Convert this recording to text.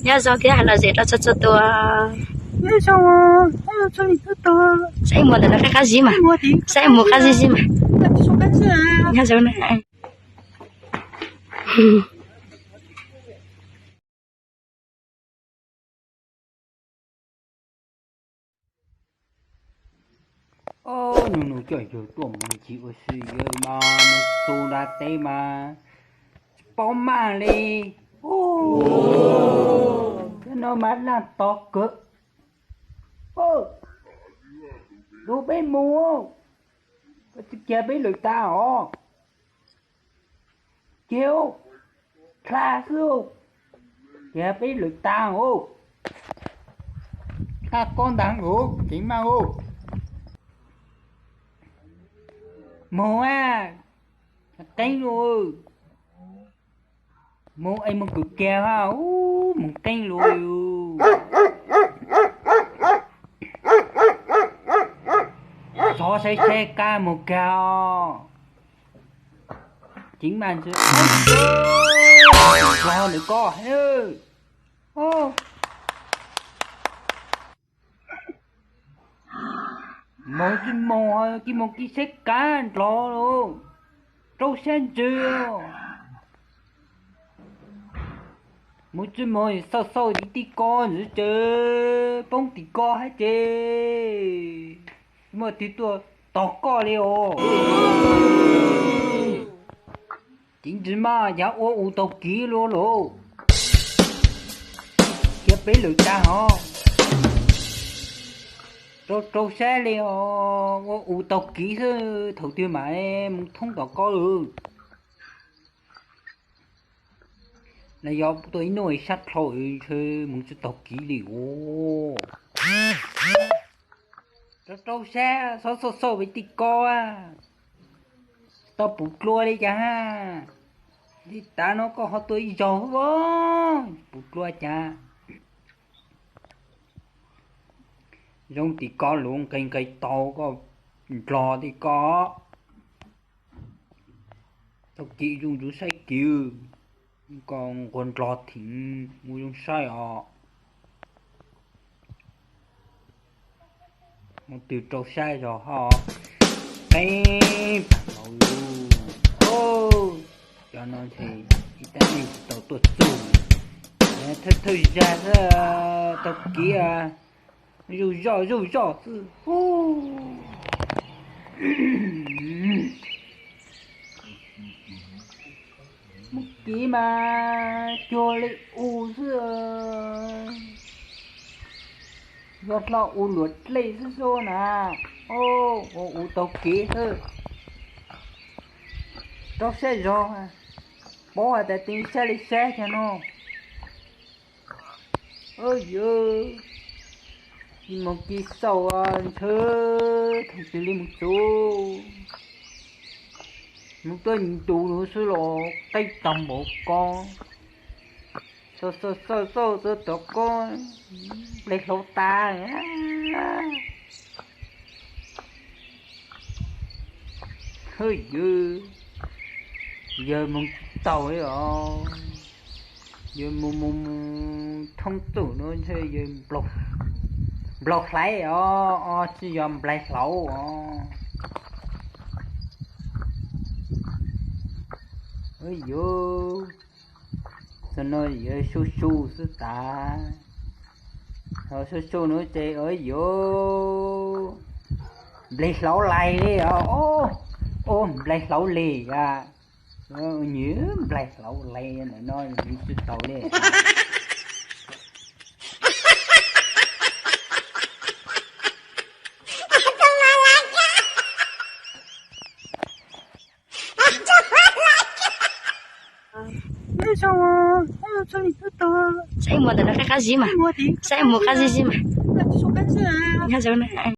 Nyob zoo thiab hais lom zem rau txhua txhua tus. Saib mus ntawm no qab qab zib mas, saib mus qab zib zib mas. Nyob zoo na. Nug nug coj yug tuaj mus ncig ua si yuav mas mus xu nra teb mas tsis paub maj li. Cov no mas laj tog kawg. Lub peb mus, koj tsis kiag peb lawm tas os. Kiag, dlha xwb, kiag peb lawm tas os. Dlha koj ntag os, ceev maj os. Moog a, qeeb lug. Moog es moog kws kiag ha, moog qeeb lug. Xov saib saib kab moog kiag. Ceev maj ntsis, dlog ntawm koj. Moog tsis moog, kis moog kis saib kab dlog lug. Rau sab ntsws. Moog tsis moog xauj xauj tim ko ntawd ces poob tim ko hab ces muaj twg tuaj tog koj li os. Ceev ntsis mas yav ua u taug kev lug lug. Kiag peb lawm tag hov. Rau rau sab li os, ua u taug kev xwb, thaum twg mam moog thoob tom koj lawm. Los yog tuaj ib nub sab dlhau ntshe moog tsis taug kev li os. Rau rau sab, xov xauj xauj peb tim ko. Tau puv dlua li cas ha. Li tas no koj ho tuaj ib zaug xwb, puv dlua cas. Zoo tim ko lug nqes nqes tau koj ndlog tim ko. Tau kev zoo ntsuv saib kev, koj nquag ndlog theem ua zoo saib os. Mus twg rau sab zog ho qeeb tag npaum li. Cov no ntshe ib tab neeg tsis tau tuaj txug, thawj thawj zag xwb, tau kev zuj zoj zuj zoj xwb. Muaj kev mas cuag li u xwb, yog dlhau u luam dlej xwb xwb na. Ua u taug kev xwb. Rau sab zog, paub has tas tee sab li sab cag no. Yog kis moog kis xauj ntshe thaum twg li moog txug. Moog tuaj ntu lug xwb los qeeb tag npaum ko. Xauj xauj xauj xauj txug tom ko, nplaig hlauv tas. Hwj, yawg, yawg moog tsis taug li os. Yawg mus mus mus thoob txuj nuav ntshe yawg nplaug hlaiv os, tsis yog nplaig hlauv os. Yawg, tam no yawg su su xwb tas. Thaum su su nuav ces yawg nplaig hlauv laig li os. Ub, nplaig hlauv lig a. Nws nplaig hlauv laig ntawm no nws tsis taug li. Nyob zoo, saib mus ntawm no qab qab zib mas, saib mus qab zib zib mas. Nyob zoo na.